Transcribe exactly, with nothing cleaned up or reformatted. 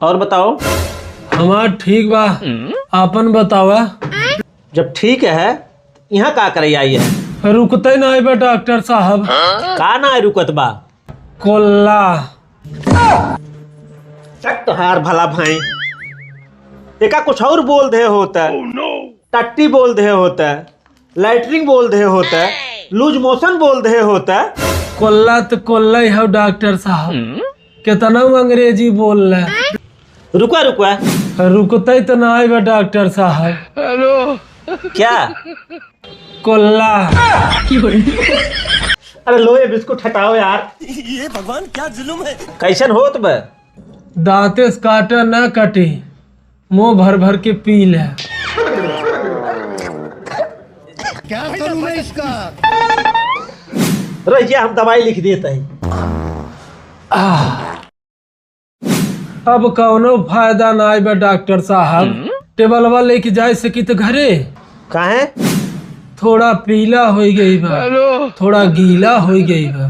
और बताओ। हमार ठीक बा, आपन बतावा। जब ठीक है, यहाँ का करे आई है? रुकते नाई बा डॉक्टर साहब। का नाई रुकत बा? कोल्ला। चक तोहार भला भाई, एका कुछ और बोल दे होता। टट्टी बोल दे होता, लैट्रिन बोल दे होता, लूज मोशन बोल दे होता। कोल्ला तो कोल्ला ही हो डॉक्टर साहब, कितना अंग्रेजी बोल ले। रुका रुका। रुकते तो नाई बा डॉक्टर साहब। क्या? कोल्ला। अरे लो ये बिस्कुट हटाओ यार। ये भगवान क्या जुल्म है। कैसन होत बा? दांते से काटा ना कटे, मुंह भर भर के पी ले। क्या करूं मैं इसका? रहिया, हम दवाई लिख देते हैं। अब कौनो फायदा नाई बा डॉक्टर साहब। टेबलवा लेके जाए सकी तो घरे। काहे? थोड़ा पीला हो गई बा, थोड़ा गीला हो गई बा।